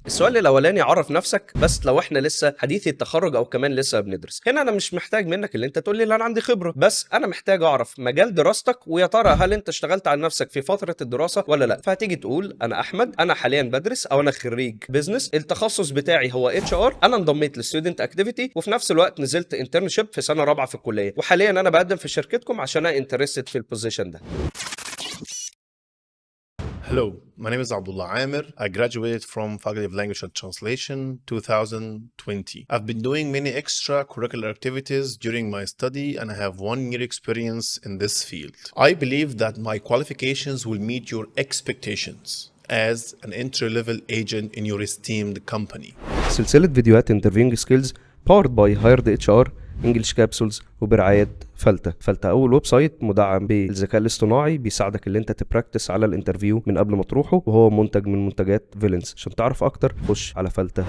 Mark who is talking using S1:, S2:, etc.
S1: السؤال الاولاني عرف نفسك، بس لو احنا لسه حديثي التخرج او كمان لسه بندرس. هنا انا مش محتاج منك اللي انت تقول لي ان انا عندي خبره، بس انا محتاج اعرف مجال دراستك، ويا ترى هل انت اشتغلت على نفسك في فترة الدراسة ولا لا. فهتيجي تقول انا احمد، انا حاليا بدرس او انا خريج business، التخصص بتاعي هو HR، انا انضميت لل student activity، وفي نفس الوقت نزلت internship في سنة رابعه في الكليه، وحاليا انا بقدم في شركتكم عشان انا interested في ال position ده.
S2: Hello, my name is Abdullah Amir. I graduated from Faculty of Language and Translation 2020. I've been doing many extracurricular activities during my study and I have 1 year experience in this field. I believe that my qualifications will meet your expectations as an entry-level agent in your esteemed company.
S1: سلسلة فيديوهات interviewing skills powered by Hired HR English Capsules وبرعاية فلتة. فلتة اول website مدعم بالذكاء الاصطناعي بيساعدك اللي انت ت practice على ال interview من قبل ما تروحه، وهو منتج من منتجات فيلنس. عشان تعرف اكتر خش على فلتة.